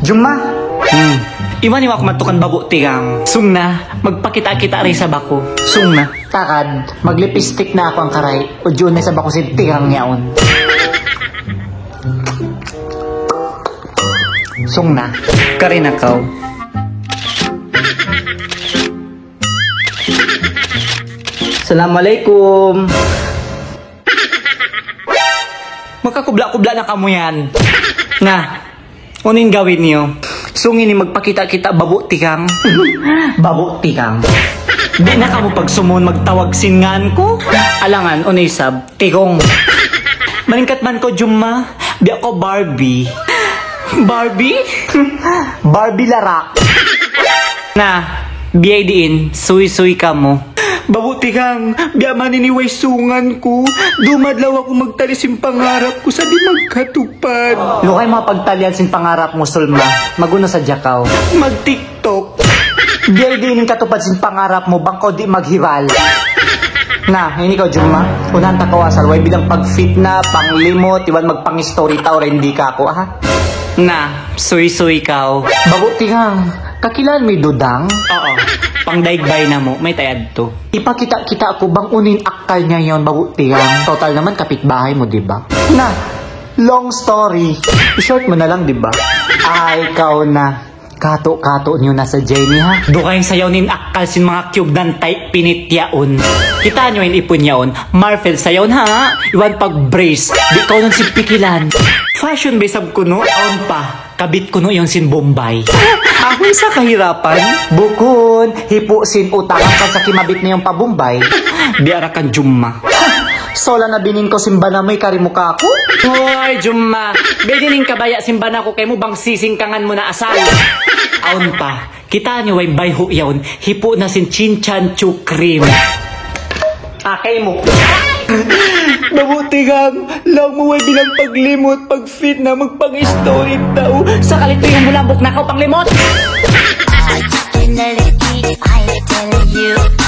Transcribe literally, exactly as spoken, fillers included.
Jumma? Hmm. Iban iban aku matukan babu' tigang. Sung na, magpakita-kita rin sa baku. Sung na. Takad, maglipstick na aku hangkaray. Ujun na sa baku sin tigang yaun. Sung na. Kari na kaw. Assalamualaikum. Makakubla-kubla na kamu yan. Na, unu in gawi niyu? Sung ini magpakita-kita babu' tigang. Babu' tigang. Di' na kamu pagsumun magtawag sin ngan ku. Alangan, unu isab, tigong. Malingkat man kaw, Jumma. Biya' kaw Barbie. Barbie? Barbie larak. Na, biya' diin, suysuy kamu. Babu' tigang, biya' man ini way sungan ku. Dumadlaw aku magtali sin pangarap ku, sa' di' magkatupad. Lugay mu pagtalian sin pangarap mu, Sulma. Mag-unu sadja kaw? Mag-TikTok. Biya' diin in katupad sin pangarap mu, bang kaw di' maghibal. Na, ini kaw, Jumma. Unahan ta kaw asal, way bilang pagfitna, panglimut, iban magpang-story tau, ra hindi ka ako, ha? Na, suysuy kaw. Babu' tigang, kakilahan mu in Dudang? Oo, pangdaig-bay namu', mayta' yadtu? Ipakita-kita ku bang unu in akkal niya yaun, babu' tigang. Total naman, kapitbahay mu, di ba? Na, long story. Short mu na lang, di ba? Ay, kaw na. Katu'-katu' niyu na sadja ini, ha? Dugaing sa yaun in akkal sin manga cube nan tay pinit yaun. Kita' niyu in ipun yaun. Marfil sa yaun, ha? Iban pag-brace. Di' kaw nun sin pikilan. Fashion ba isab kunu'? Awn pa. Kabit kunu' yaun sin Bombay. Awn sa kahirapan? Bukun, hipu' sin utang. Hangkan sa kimabit niyu pa Bombay. Biya' ra kan Jumma. Sawla na binin kaw sin bana mu, ikari mu kaku'? Hoy, Jumma. Binin in kabaya' sin bana ku kaymu bang sisingkangan mu na asal. Awn pa. Kita' niyu way bayhu' yaun. Hipu' na sin Chin Chan Chu Cream. Akay mu. Babu' tigang, laung mu way bilang paglimut, pagfitna, magpang-story tau. Sakali tuyung mu lambuk na kaw panglimut. I tell you.